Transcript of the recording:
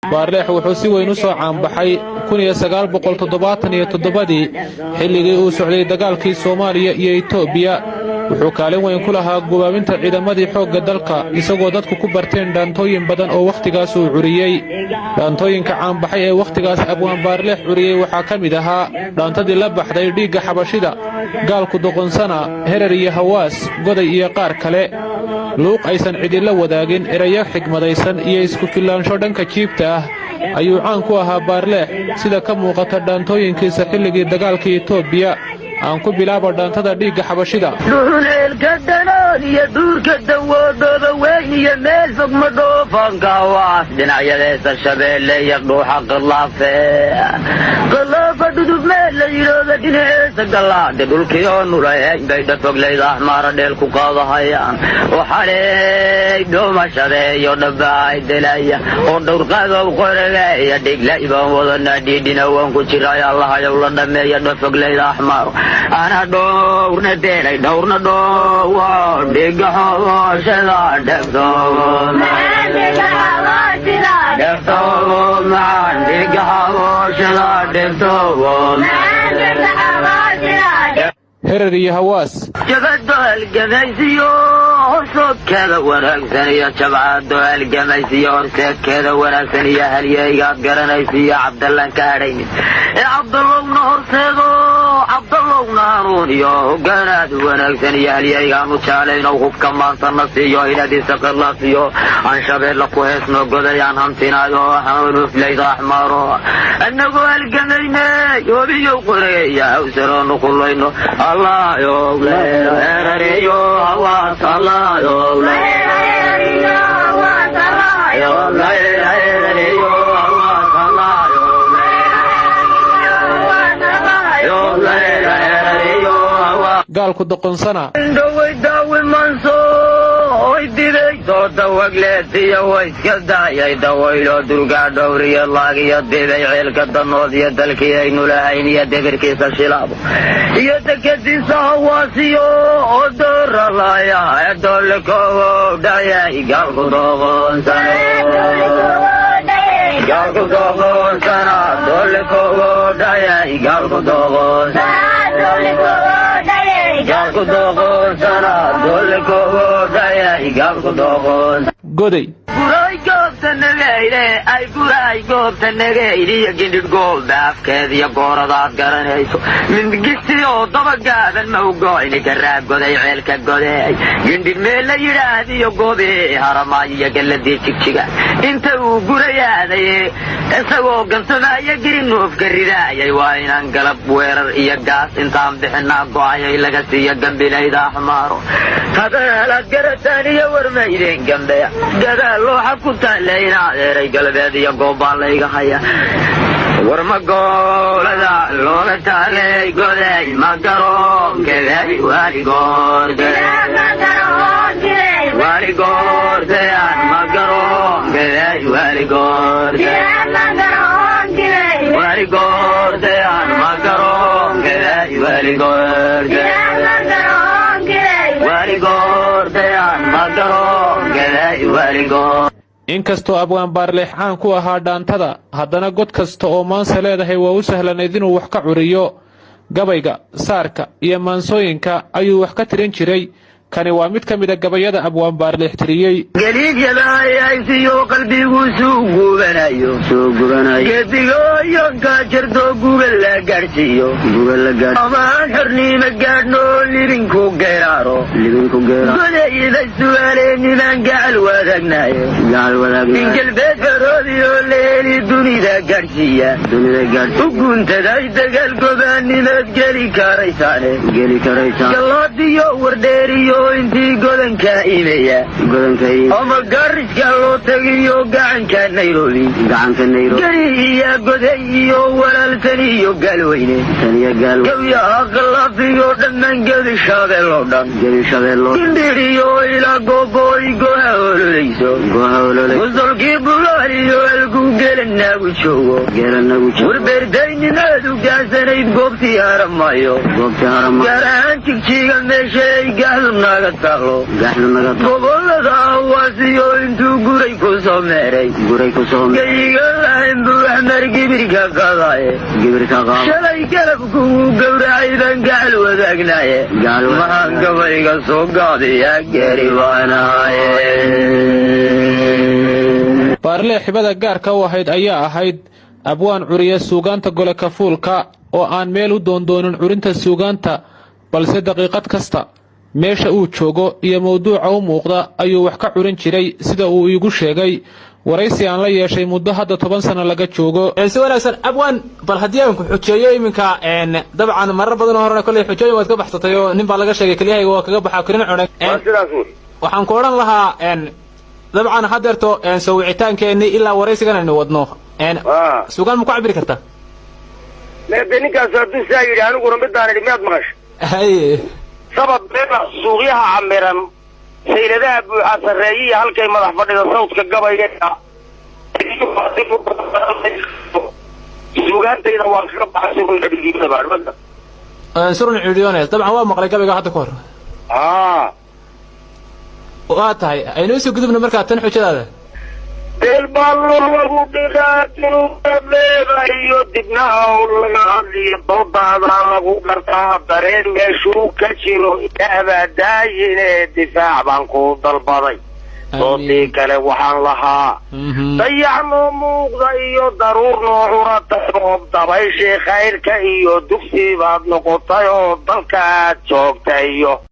Baarleex wuxuu si weyn u soo caanbaxay 1977-dii, xilligii uu socday dagaalkii Soomaaliya iyo Itoobiya. Wuxuu kaalin weyn ku lahaa gubaabinta ciidamadii xoogga dalka, isagoo dadku ku barteen dhaantooyin badan oo wakhtigaas uu curiyey. Dhaantooyinka caanbaxay ee wakhtigaas abwaan Baarleex curiyey waxaa ka mid ahaa dhaantadii la baxday Dhiigga Xabashida, Gaalku Doqonsana, Herer iyo Hawaas, Goday iyo qaar kale. Luuq aysan cidila wadaagin, erayo xigmadaysan iyo isku filaansho dhanka jiibta ah ayuu caan ku ahaa Baarleex, sida ka muuqata dhaantooyinkiisa xilligii dagaalka Itoobiya. Aan ku bilaabo dhaantada Dhiigga Xabashida. Dhuhuleelka danoon iyo duurka dawoodhooba weyn iyo meel fog ma dhoofanka waas dhinacyadeesa Shabeelle iyo dhuuxa Qilaafe, Qilaafa dhudub meel la yidhooda dhinaceesa gallaadhe dhulkii oo nulahayn bay dhafoglayda Axmaara dheel ku qaadahayaan oo xalay dhuumashadeeyo dhabaay delaya oo dhowrqadow qoregeeya dhiglay baan wadanaa, dhiidhina waan ku jiray. Allahayow la dhameeya dhafoglayda Axmaaro, ana dhowrna deelay, dhowrna dhowo dhiga xooshada dhegtoogo macaan, dhiga xabooshada dhegtoogo. Herer iyo Hawaas. Jabado halgamaysiyo horsoodkeeda wanaagsan iyo jabcado halgamaysiyo horseedkeeda wanaagsan iyo halyeygaad garanaysiiyo Cabdallaan ka hadhaynin ee Cabdallowna horseedo, Cabdallowna hanuuniyo hogaanaad wanaagsan iyo halyeygaanu jeclayno, hubka maantana siiyo, hiladiisa qilaafiyo, aan Shabeella ku heesno, godayaan hantinayo hanuuflayda Axmaaro, annagoo halgamaynay hobiyow qoreeya hawsaroonu kullayno. Allayow herariyo hawaas, allayow herariyo hawaas, allayow herariyo hawaas. Gaalku Doqonsana. Indhoway daawi manso oy diday dooda wagleetiyo wayska daayay dawaylo durgaa dhowriyo laagiyo dibay ceelka danood iyo dalkii aynu lahayn iyo debirkiisa Shilaabo iyo dekadiisa Hawaasiyo oo dooralaya ee doole kowo dhayay. Gaalku doqonsano, gaalku doqonsana, doole kowo dhayay, gaalku doqonsana, gaalku doqonsana, doole kowo dhayay, gaalku doqonsana. Goday. Guray goobta nagayde ay guray goobta nagayde iyo gindhidh goobda afkeed iyo gooradaad garanayso mindgisi oo dabagaaban mawgoyni garaab goday ceelka goday gindhidh meel la yidhaahdiyo gobe haramaayo iyo galladii Jigjiga inta uu gurayaaday isagoo gansamaayo girinuufka ridaayay. Waa inaan galab weerar iyo gaas intaan bixinaa go'ayay laga siiyo gambilayda Axmaaro hadaalaad garataan iyo warmaydeen gambeya gadaal looxa ku taalayna adeeray galbeed iyo goobbaa layga haya. War ma goolada looga taagay goday, ma garoonkeday waaligoortayaan, ma garoonkeday waaligoortayaan, ma garoonkeday waaligoortayaan, ma garoonkeday waaligoor. Inkastoo abwaan Baarleex caan ku ahaa dhaantada, haddana god kasta oo maansa leedahay waa u sahlanayd inuu wax ka curiyo. Gabayga, saarka iyo maansooyinka ayuu wax ka tirin jiray. Kani waa mid ka mida gabayada abwaan Baarleex tiriyey. Geliidyadaayaysiyo qalbigu suu gubanayo, gedigooyonka jardo guba la gaadhsiiyo, amaan xornimo gaadhno, libinku geeraaro, godayda sugaale nimaan gacal wadaagnaye, in galbeed xoroodiyo leeli dunida gaadhsiiya, u guntaday dagaal gobaanimaad geli karaysaane, gallaadiyo Wardheeriyo intii godanka imeya ama gaariska loo tagiyo gacanka Nairobi, gari iyo Goday iyo walaaltan iyo Gaalweyne, gawyaha Qalaafiyo dhammaan gebi Shabeelloo dhan, Gindhiriyo ilaa Goobooy goha ololeyso, gosolkii Bulaaliyo alku Geelanagu joogo, warbeerdaynimadu gaasanayd goobtii haramayo, gaar ahaan Jigjiga meeshay gaxdu naga taalo. Gobolada Awaasiyo intuu guray ku soo meeray, geyiga lahayn buu Axmer gibirka qadaye. Shalay galabku wuu gowracay baan gacal wadaagnaye, mahaan gabayga soo gaadiya geeri baanahaye. Baarle xibada gaarka u ahayd ayaa ahayd abwaan curiya suugaanta gole kafuulka oo aan meel u doondoonin curinta suugaanta, balse daqiiqad kasta meesha uu joogo iyo mawduuca u muuqda ayuu wax ka curin jiray, sida uu iigu sheegay waraysi aan la yeeshay muddo hadda 10 sano laga joogo. Si wanaagsan, abwaan. Bal haddii aan ku xujeeyo iminka, dabcan marar badan oo horena kolley xujooyin waad ka baxsatay oo nin baa laga sheegay kelyahayga waa kaga baxaa karin cunay. Waa sidaas wey. Waxaan ku odhan lahaa, dabcan haddeerto soo wicitaankeenni ilaa waraysigan aynu wadno, suugaan ma ku cabiri kartaa? De ninkaas hadduu saa yidhi, aniguna midaan idhi, miyaad maqashay? Haye. Sabab beena suuqyaha camiran, sayladaha buuxa, sarreeyiya halkay madax fadhida, sawdka gabayga suugaantayda waan kaga baxay. Surun cidhiyones, dabcan waa maqlay gabayga hadda ka hor. Waa tahay, aynu usoo gudubno markaa tan xujadaada. Beelbaallo lagu dhigaa leedayo, dibnaha laga hadliyo, doodaada lagu gartaa, dareen meeshuu ka jiro ilaahbaa daayine, difaac baan ku dalbaday. Doodii kale waxaan lahaa: dayax noo muuqda iyo daruur noo curata, roob dabayshii khayrka iyo dugsi baad noqotay oo dalka aad joogta iyo